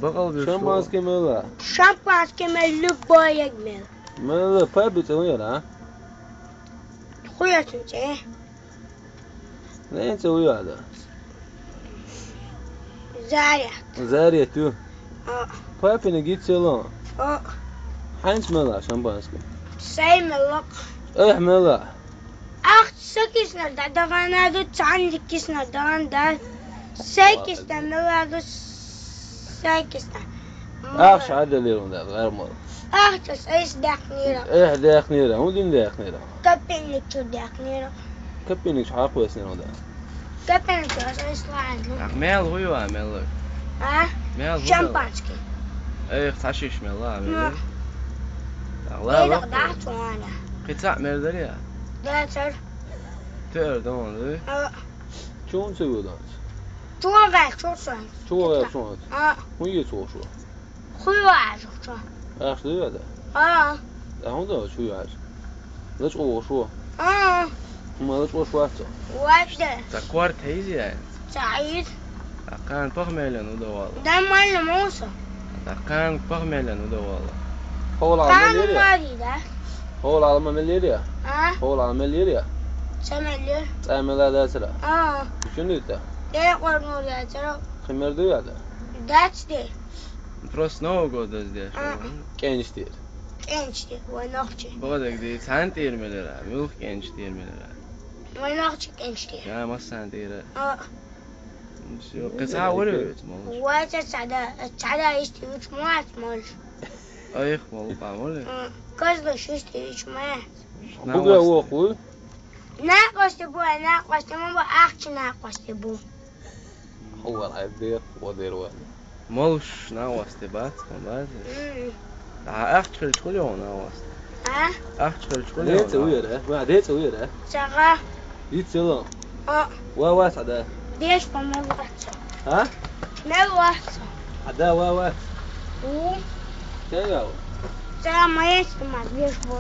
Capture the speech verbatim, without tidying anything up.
Бакъал бир шампанский мела. Шампанский мела, любой мела. Мела, папин цӀи вуй яра? Хуя цун цӀи? Ненца вуй яда? Заря. Заря ту. А. Папина гицело. А. Хьанч мела шампанский? Сай мела. Эх, мела. Ах, сакисна да дагана ду, цан кисна даган да. Сай кисна мела ду, сай кисна. Ах, шада лерун да, гармал. Ах, цас эс дахнира. Эх, дахнира, удин дахнира. Капельник чу дахнира. Капельник чу хьакъ веснира да. Капельник чу эс лайна. Ах, мел вуй ва, мел. А? Мел вуй ва. Шампанский. Эх, цашиш мела, мела. Ах, ла, ла. Кица мел даря? Да, цар. Тер дон, да? А. Чун цу дон. Чун вай, чун сан. Чун вай, чун. А. Хун е цу шу. Хуй вай, чун. Ах, да, да. А. А хун да, чу яж. Лач о шу. А. Ма лач о шу ацо. Вообще. Та кварт хейзи я. Саид. Акан пахмелен удавала. Да мальна муса. Акан пахмелен удавала. Хол алма лерия. Мари, да? Хол алма мелерия. А? Хол алма лерия. Самелер. Самела да сра. А. Чун дита? Де корну да сра. Химер ду яда? Дач де. Просто Нового года здесь. А. Кенчтир. Кенчтир, ванахчи. Бодаг де цантир мелера, мюлх кенчтир мелера. Ванахчи кенчтир. Я, ма сантира. А. Всё, каца вырывает, малыш. Вай, цада, цада исти уч муат, малыш. Эх, малыш, помоли. Козлы шести уч муат. Буга охуй. На кости бу, на кости, ма бу ахчи на кости бу. Ховар айдер, одер ва. Малыш на кости бац, бац. М. А ахчи хилч кулё на кости. А? Ахчи хилч кулё. Деце уйра, ма деце уйра. Чага. Ицело. А. Ва ва сада. Деш помогла. А? Не ва. Ада ва ва. У. Чего? Це моє сама, деш бо.